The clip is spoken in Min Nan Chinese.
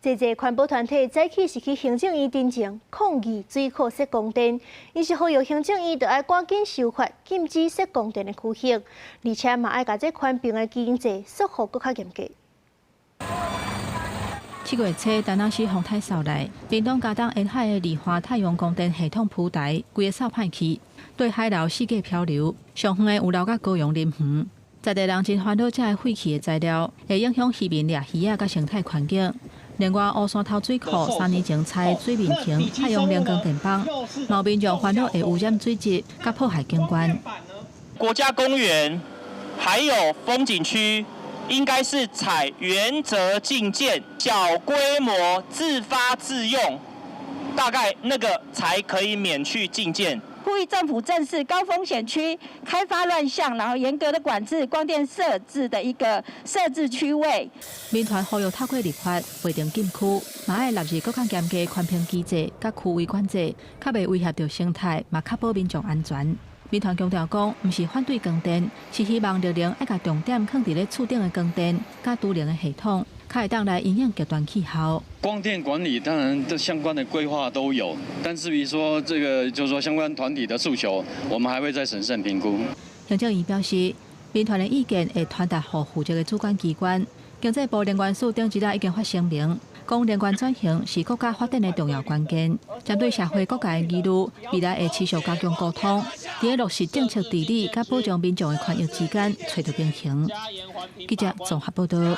這個環保團體早起是去行政院陣前抗議水庫設光電，𪜶是呼籲行政院著愛趕緊修法禁止設光電的區域，而且嘛愛共這寬頻的機制束縛閣較嚴格。7月初，臺南市風台掃來，屏東佳冬沿海的離岸太陽光電系統浮台規个掃歹去，對海流四界漂流，上遠的有流甲高雄林園。在地人真煩惱，這个廢棄的材料會影響漁民掠魚仔佮生態環境。另外，烏山頭水庫3年前拆水面型太陽能光電板，嘛民眾煩惱會污染水質，佮破壞景觀。國家公園還有風景區，應該是採原則禁建、小規模自發自用，大概那個才可以免去禁建。呼籲政府正視高風險區開發亂象，然後嚴格的管制光電設置的一個設置區位。民團呼籲透過立法劃定禁區，嘛愛納入閣較嚴格寬頻機制，佮區位管制，較袂威脅著生態，嘛確保民眾安全。民團強調講，毋是反對光電，是希望綠能愛共重點囥佇咧厝頂的光電，佮儲能的系統，較會當來因應極端氣候。光電管理當然這相關的規劃都有，但至於說這個就是說相關團體的訴求，我們還會再審慎評估。行政院表示，民團的意見會傳達予負責的主管機關。經濟部能源署頂一日已經發聲明，講能源轉型是國家發展的重要關鍵。針對社會各界的疑慮，未來會持續加強溝通，佇落實政策治理佮保障民眾的權益之間，揣著平衡。記者綜合報道。